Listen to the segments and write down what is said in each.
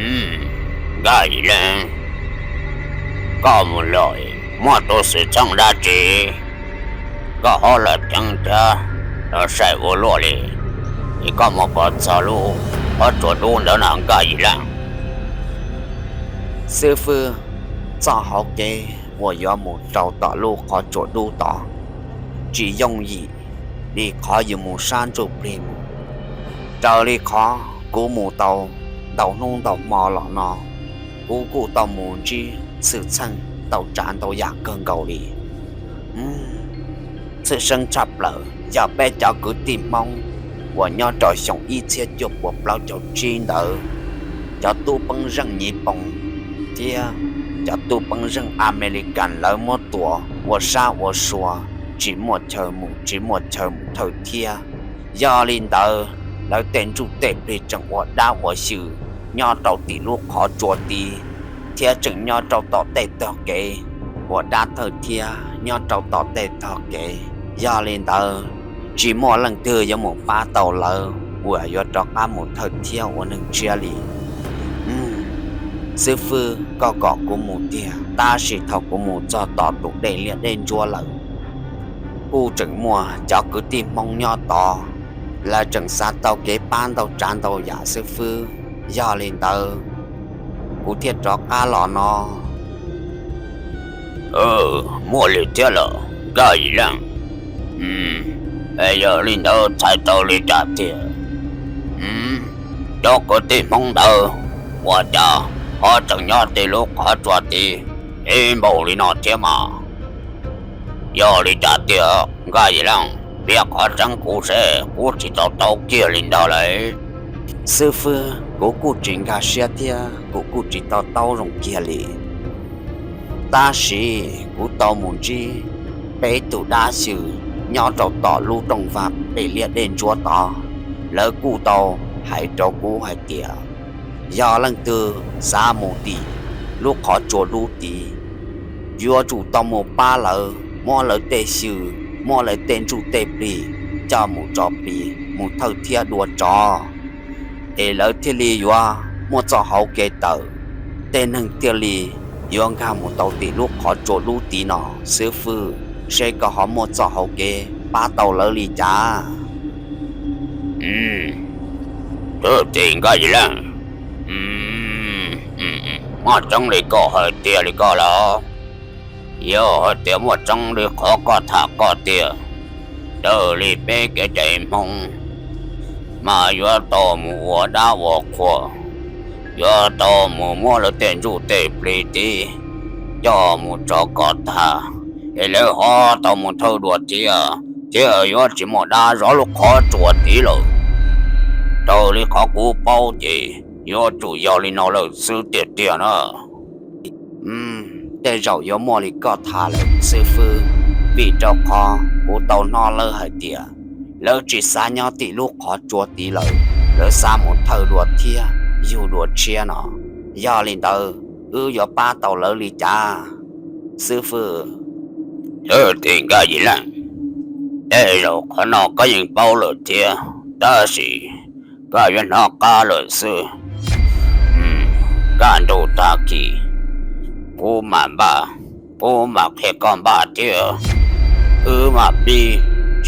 Nkaj Yim Leej, koj mus lawm muaj tus xwm txheej dab tsi koj ho los ceev thiab los saim ua luaj li? Es koj mus pov txog lub qhov tsua dub ntawd no Nkaj Yim Leej? Xib fwb, txoj hauv kev uas yuav mus rau tom lub qhov tsua dub tod tsis yooj yim li qhov yus mus sab ntsuj plig mus. Raws li qhov kuv mus tau ntau hnub ntau hmo los no, kuv kuj tau mus ntsib xwm txheej ntau tsav ntau yam kawg nkaus li. Tshwj xeeb tshaj plaws yog peb cov kwv tij Hmoob uas nyob rau xyoo ib txhiab cuaj puas plaub caug tsib ntawd, cov tub peeb zeej Nyij Pooj thiab cov tub peeb zeej Amelikas lawv muab tua ua sab ua sua, tsis muaj chaw mus tsis muaj chaw mus thawj thiab. Yog li ntawd, lawv tej ntsuj tej plig tseem ua dab ua xyw nyob rau tim lub qhov tsua tid, thiab tseem nyob rau tom tej tog kev ua dab thawj thiab nyob rau tom tej tog kev. Yog li ntawd, tsis muaj leej twg yuav mus pab tau lawv uas yuav rov qab mus thawj thiab ua neeg tshiab li. Xib fwb, koj kom kuv mus tiag, tab sis thaum kuv mus txog tom tus dej liab dej ntsuab lawm, kuj tseem muaj cov kwv tij Hmoob nyob tod, lawv tseem xav tau kev pab ntau tsav ntau yam xib fwb. Yog li ntawd, kuv thiaj rov qab los no. Muaj li thiab los Nkaj Yim Leej. Es yog li ntawd txhais tau li cas tiag? Cov kwv tij Hmoob ntawd ua cas ho tseem nyob tim lub qhov tsua tid ib npaug li no thiab mas? Yog li cas tiag Nkaj Yim Leej? Piav qhov tseeb kuv seb, kuv tsis to taub kiag li ntag lauj. Xib fwb, kuv kuj tsis nkag siab thiab kuv kuj tsis to taub zoo kiag li. Tab sis kuv tau mus ntsib peb tug dab xyw nyob rau tom lub rooj vag dej liab dej ntsuab tod, lawv kuj tau hais rau kuv hais tias yog leej twg xav mus tim lub qhov tsua dub tid, yuav tsum tau mus pab lawv muab lawv tej xyw, muab lawv tej ntsuj tej plig coj mus tso plig mus thawj thiab dua tsov, es lawv thiaj li yuav muaj txoj hauv kev tawm, tej neeg thiaj li yuav nkag mus tau tim lub qhov tsua dub tid no. Xib fwb, seb koj ho muaj txoj hauv kev pab tau lawv li cas? Thwj tim Nkaj Yim Leej, muaj tseeb li koj hais tiag li koj los? Yog hais tias muaj tseeb li qhov koj tham koj tiag, raws li peb kev cai Hmoob mas yuav tau mus ua dab ua qhua, yuav tau mus muab lawv tej ntsuj tej plig tid coj mus tsov kom tag, es lawv ho tau mus thawj dua thiab, thiab yuav tsis muaj dab zov lub qhov tsua tid lawm. Raws li qhov kuv paub ces yuav tsum yog li no lawm xwb tiag tiag na. Tej zaum yuav muaj li koj tham lawm xib fwb, vim rau qhov kuv tau hnov lawv hais tias lawv tsis xav nyob tim lub qhov tsua tid lawm, lawv xav mus thawj dua thiab yug dua tshiab no. Yog li ntawd, wb yuav pab tau lawv li cas xib fwb? Thwj tim Nkaj Yim Leej, tej zaum qhov no koj yeej paub lawm thiab, tab sis koj yuav hnov qab lawm xwb. Kaj ntug tag kis kuv mam npaj, kuv mam qhia koj npaj thiab, wb mam pib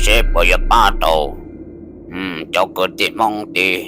seb puas yuav pab tau cov kwv tij Hmoob tid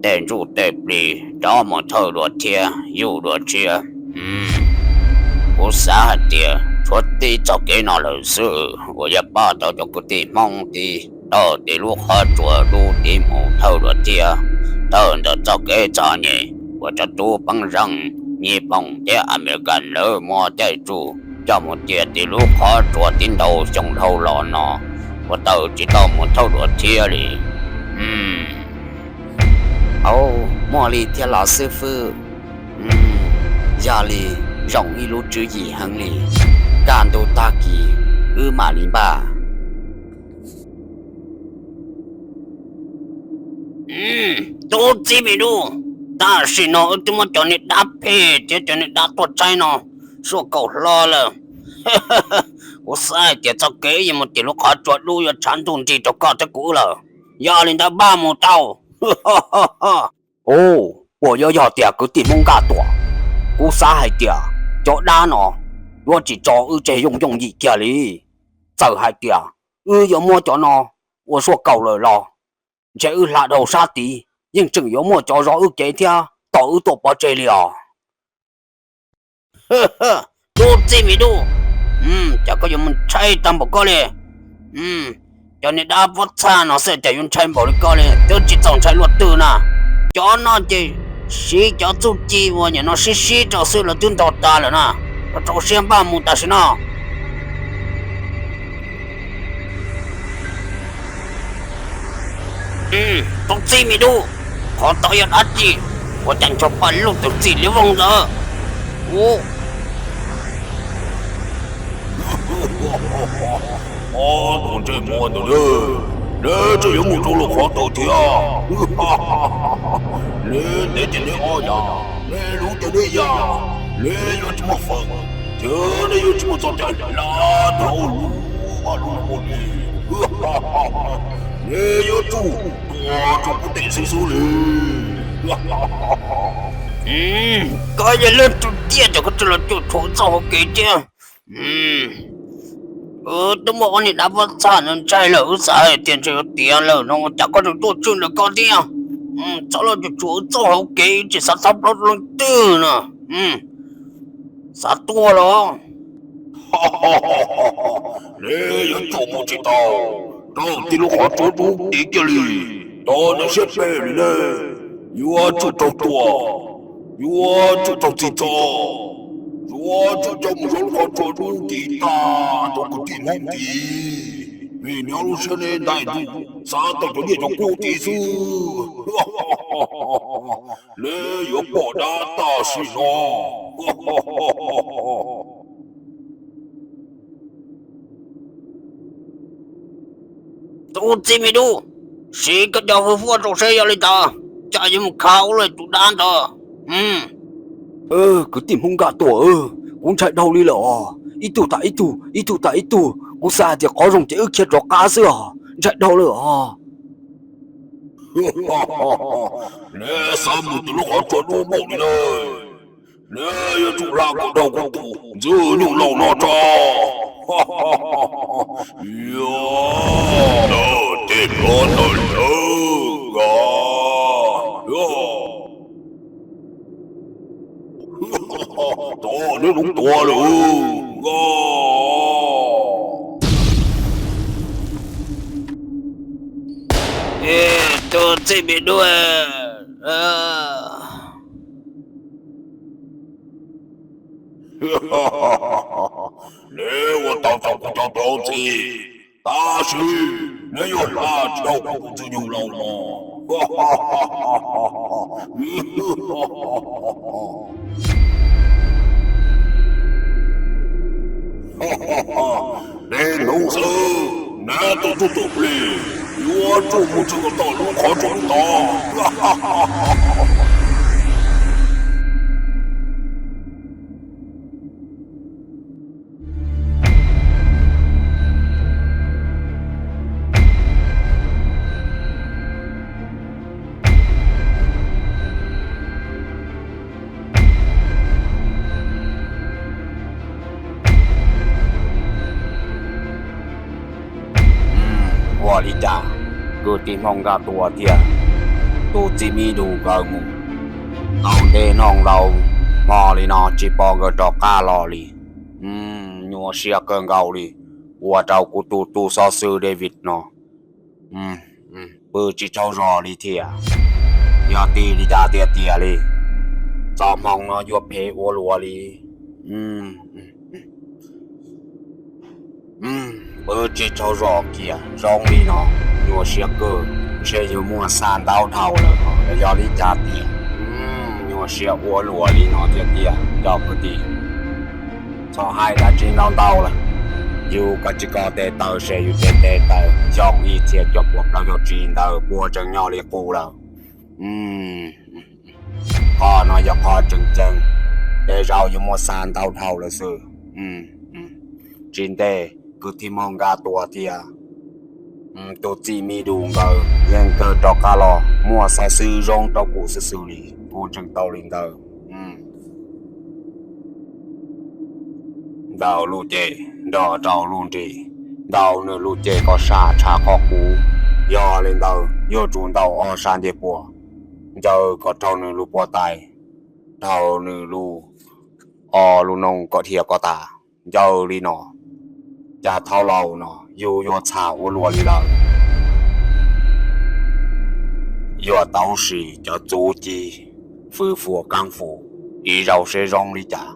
tej ntsuj tej plig rov mus thawj dua thiab yug dua tshiab. Kuv xav hais tias tshuav tib txoj kev no lawm xwb uas yuav pab tau cov kwv tij Hmoob tid tawm tim lub qhov tsua dub tid mus thawj dua thiab, tawm ntawm txoj kev txom nyem uas cov tub peeb zeej Nyij Pooj thiab Amelikas lawv muab caij tsuj coj mus cia tim lub qhov tsua tid ntau xyoo dhau los no, uas tawm tsis tau mus thawj dua thiab li. Au, muaj li thiab los xib fwb? Yog li, zoo ib lub tswv yim heev li. Kaj ntug tag kis wb mam li npaj. Tub txib me dub, tam sim no wb twb muab cov niag dab phem thiab cov niag dab tuaj tsaib no sua kaum hlo lawm. Kuv xav hais tias txoj kev yuav mus tim lub qhov tsua dub yuav tshav ntuj nrig rau koj thiab kuv wb lawm. Yog li ntawd npaj mus tau. Ub, Puas yuav yog tias kwv tij Hmoob Nkaj Tuam, kuv xav hais tias cov dab no yuav tsis tso wb tseg yooj yooj yim kiag li. Txawm hais tias wb yuav muab cov no ua suab kaus lawm los ntshe wb hla dhau sab tid yeej tseem yuav muaj cov zov wb kev thiab tos wb tuaj pov tseg li os. Tub txij me dub, cas koj yuav mus ntshai tag npaum koj li? Cov niag dab pob txha no xwb cas yuav ntshai npaum li koj li, twb tsis txaus ntshai luaj twg na. Cov no ces siv cov txuj ci uas nim no sib sib rau xwb los twb ntog tas lawm na. Rau rau siab npaj mus tam sim no. Tub txij me dub, qhov tod yog dab tsi? Ua cas ncho paj lug tawm txim li voog ntawd? Ub, ob tug ntsej muag ntawd, neb tseem yuav mus rau lub qhov twg thiab? Neb ntev ces neb ob yam, neb luv ces neb yam, neb yuav tsis muaj fawm, ces neb yuav tsis muaj txoj cai hla dhau lub vaj lub tsev li. Neb yuav tsum tuag rau kuv tes xwb xwb li. Koj yog leej twg tiag, cas koj tseem los cuam tshuam txoj hauv kev thiab? Twb muaj ob niag dab pob txha no ntshai lawm, wb xav hais tias ntshe yuav tiav lawm no, cas koj tseem tuaj tshwm ntawm koj thiab? Txhob los cuam tshuam wb txoj hauv kev, tsis xav txhob plaub leej twg no. Xav tuag los? Neb yuav tsum mus tsis tau, rau tim lub qhov tsua dub tid kiag li. Cov neeg siab phem li nej, yuav tsum raug tua, yuav tsum raug txhim txhua, yuav tsum coj mus rau lub qhov tsua dub tid tag rau kwv tij Hmoob tid. Vim neb lub siab neb ntais ntuj xav tau cov nyiaj cov kub tid xwb. Neb yuav pom dab tam sim no. Tub txij me dub, siv koj cov hwj huaj rau seb yog li cas, cas yuav mus khav ua luaj tus dab ntawd. Kwv tij Hmoob Nkaj Tuam, kuv ntshai dhau li lawm os. Ib tug tas ib tug, ib tug tas ib tug, kuv xav hais tias qhov zoo ces wb khiav rov qab xwb os, ntshai dhau lawm os. Neb xav mus tim lub qhov tsua dub npaum li na, neb yuav tsum hla kom dhau kuv tus ntxwg nyoog laus no tso. Yog tej plaub ntawd lawm, yog tau neb lub tuav lawm. Tus txij me dub, neb ua tau tau kuv cov plaub txij, tab sis neb yuav hla tsis dhau kuv tus ntxwg nyoog laus no. Deb hnub xwb, neb tus tub tus plig yuav tsum mus txog tom lub qhov tsua dub tod. Ua li cas kwv tij Hmoob Nkaj Tuam thiab tus txiv me dub nkawd mus tau ntev hnub ntau hmo li no tsis pom nkawd rov qab los li? Nyuaj siab kawg nkaus li, ua rau kuv tus tub xov xwm David no pw tsis tsaug zog li thiab. Yog tim li cas tiag tias li, txoj hmoo no yuav phem ua luaj li. Pw tsis tsaug zog kiag zoo li no, nyuaj siab kawg, ntshe yuav muaj xya ntaub dhau lawm. Yog li cas tiag, nyuaj siab ua luaj li no tiag tiag cov kwv tij. Txhob hais dab tsi ntau ntau lawm, yus kov tsis kov tes taw ces yus tes tes taw xyoo ib txhiab cuaj puas plaub caug tsib ntawd puas tseem nyob li qub lawm. Qhov no yog qhov tseem ceeb, tej zaum yuav muaj xya ntaub dhau lawm xwb. Tsis ntev kwv tij Hmoob Nkaj Tuam thiab tus txiv me dub nkawd yeej kawg rov qab los muaj xov xwm zoo rau kuv xwb xwb li. kuv tseem tau li ntawd. Ntaus lub ceg nrog rau lub nrig, ntaus nws lub ceg kom sab tshaj qhov qub. Yog li ntawd yuav tsum ntaus ob sab ncej puab, ncaws kom raug nws lub puab tais, raug nws lub, ob lub noog kom dhia kom tas. Ncaws li no, cas thaum laus no yus yuav txhav ua luaj li lawm. Yuav tau siv cov txuj ci fwj fuas kaab fus ib zaug seb zoo li cas.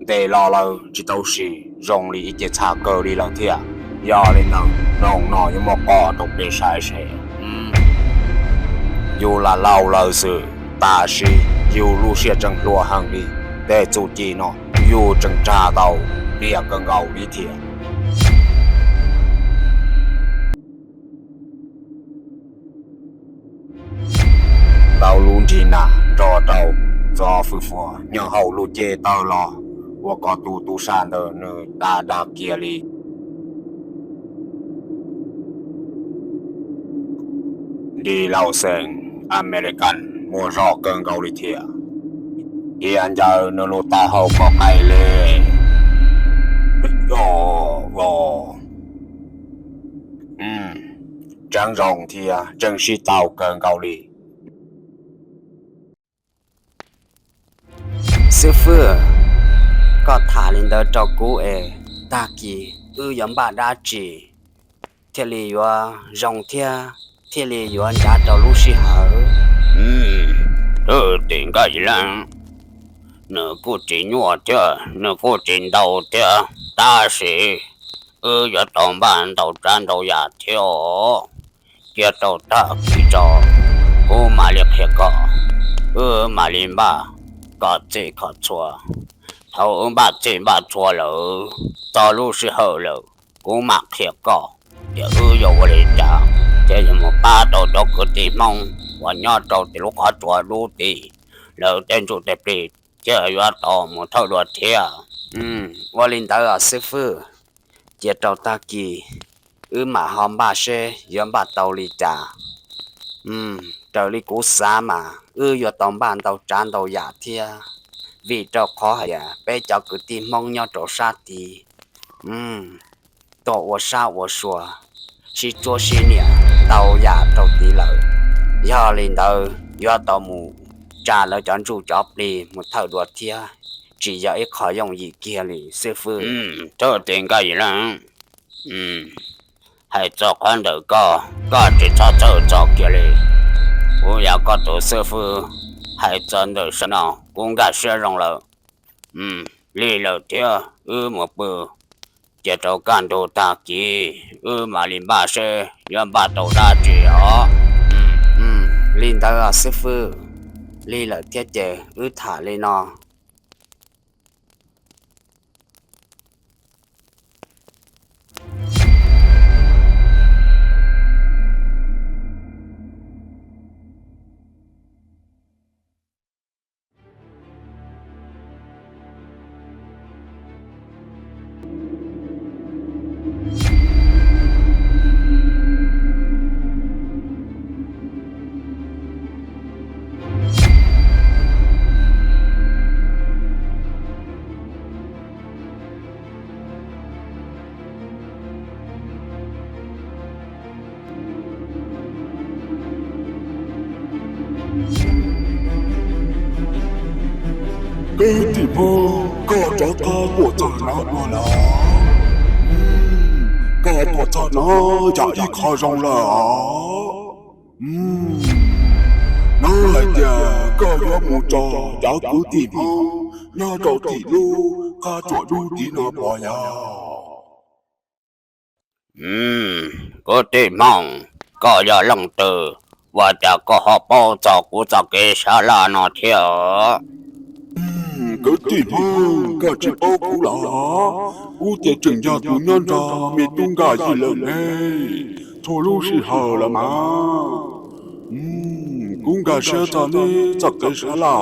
Ntes los lawm tsis tau siv zoo li ib ce txhaj kawg li lawm thiab. Yog li ntawd noo no yuav muab qoj rau peb saib seb. Yus lam laus lawm xwb, tab sis yus lub siab tseem hluas heev li. Tej txuj ci no yus tseem tsa tau liam kawg nkaus li thiab. Ntaus lub nrig na nrog rau txoj fwj fuas nyob hauv lub ceg tawg los, ua kom tus tub sab ntawd nws dag dag kiag li. Nrig laus xeem Amelikas muaj zog kawg nkaus li thiab. Dhia ncaws nws lub taub hau kom qaij li. Tseeb zoo thiab tseem sib tau kawg nkaus li. Xib fwb, koj tham li ntawd rau kuv es tag kis wb yuav npaj dab tsi thiaj li yuav zoo thiab thiaj li yuav ncav rau lub sij hawm? Twb tim Nkaj Yim Leej, nws kuj tsis nyuaj thiab nws kuj tsis ntau thiab, tab sis wb yuav tau npaj ntau tsav ntau yam thiab os. Cia rau tag kis tso, kuv mam li qhia koj, wb mam li npaj kom txhij kom txhua. Thaum wb npaj txhij npaj txhua lawm, txog lub sij hawm lawm, kuv mam qhia koj tias wb yuav ua li cas thiaj yuav mus pab tau cov kwv tij Hmoob uas nyob rau tim lub qhov tsua dub tid, lawv tej ntsuj tej plig thiaj yuav tau mus thawj dua thiab. Ua li ntawd xib fwb, cia rau tag kis wb mam ho npaj seb yuav npaj tau li cas. Raws li kuv xav mas wb yuav tau npaj ntau tsav ntau yam thiab, vim rau qhov hais tias peb cov kwv tij Hmoob nyob rau sab tid tuaj ua sab ua sua, sib tsuab sib niam ntau yam rau tid lawm. Yog li ntawd yuav tau mus tsa lawv cov ntsuj cov plig mus thawj dua thiab, tsis yog ib qho yooj yim kiag li xib fwb. Thawj tim Nkaj Yim Leej, hais txog qhov ntawm koj, koj tsis txhob txhawj txog kiag li. Kuv yog koj tus xib fwb, hais txog ntawm sab no kuv nkag siab zoo lawm. Li lawm thiab, wb mus pw, cia rau kaj ntug tag kis wb mam li npaj seb yuav npaj tau dab tsi os. Li ntawd xib fwb, li lawm thiab ces wb tham li no. Kwv tij Hmoob, koj rov qab tuaj txog no dua lawm. Koj tuaj txog no yog ib qho zoo lawm os. Hnov hais tias koj yuav mus txog cov kwv tij Hmoob nyob rau tim lub qab tsuam dub tid no puas yog? Kwv tij Hmoob, koj yog leej twg, ua cas koj ho paub txog kuv txoj kev sab laj no thiab? Kwv tij Hmoob, koj tsis paub kuv los? Kuv ces tseem yog tus nyob nrog me tub Nkaj Yim Leej ne, txhua lub sij hawm lawm mas. Kuv nkag siab txog neb txoj kev sab laj.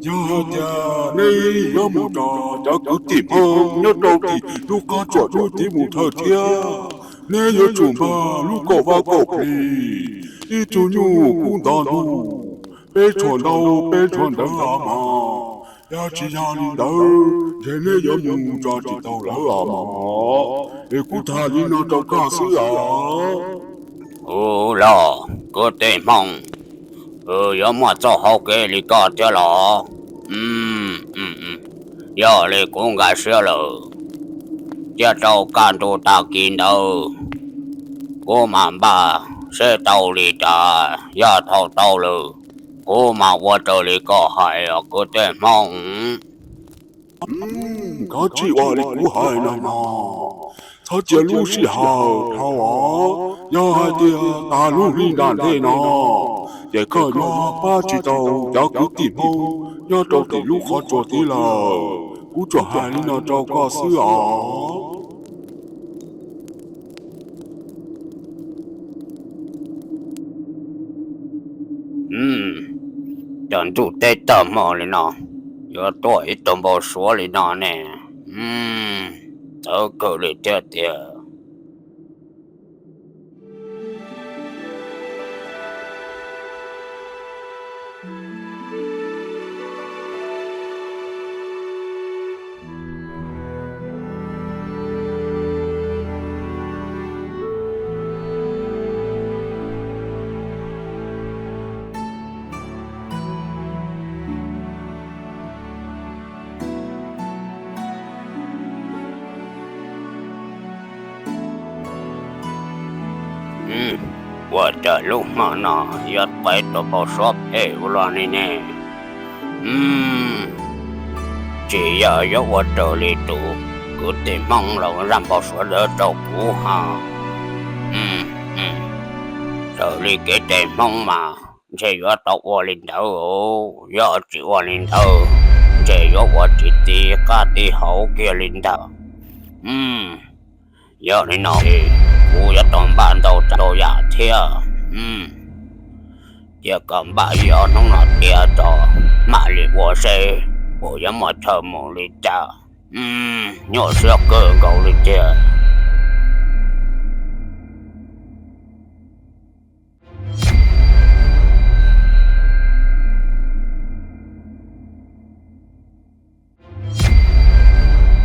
Yog hais tias neb yuav mus nrog cov kwv tij Hmoob nyob rau tim lub qab tsuam dub tid mus thawj thiab, neb yuav tsum npaj lub kauj vab kauj plig, Ib tug nyuj kub ntog ntug, peb tshuam ntau peb tshuam ntawv los mas, yog tsis yog li ntawd ntshe neb yuav mus tso tsis tau lawv los mas, es kuv tham li no rau koj xwb os. Ua los, kwv tij Hmoob, yuav muaj txoj hauv kev li koj thiab los? Yog li kuv nkag siab lawm, cia rau kaj ntug tag kis ntawd kuv mam npaj seb tau li cas. Yog thaum tau lawm, kuv mam ua raws li koj hais os kwv tij Hmoob. Koj tsis ua li kuv hais no mog, txhob cia lub sij hawm dhau os. Yog hais tias tas lub hli nram ntej no, ces koj yuav pab tsis tau cov kwv tij Hmoob nyob rau tim lub qhov tsua tib lawm. Kuv tsuas hais li no rau koj xwb os. Cov ntuj teb tag hmo li no, yuav tuaj ib tug npau suav li no ne, txawv kawg li thiab tiag. Ua cas lub hmo no yuav pib tus npau suav phem ua luaj li ne? Tsis yog yuav ua raws li tus kwv tij Hmoob los zaj npau suav ntawd rau kuv hos. Raws li kev cai Hmoob mas ntshe yuav tau ua li ntawd, yog tsis ua li ntawd ntshe yuav ua tsis txi qab txi hauv kiag li ntag. Yog li no es kuv yuav tau npaj ntau tsav ntau yam thiab. Cia kom npaj ib ob hnub no tiav tso, mam li ua seb puas yuav muaj chaw mus li cas. Nyuaj siab kawg nkaus li tiag.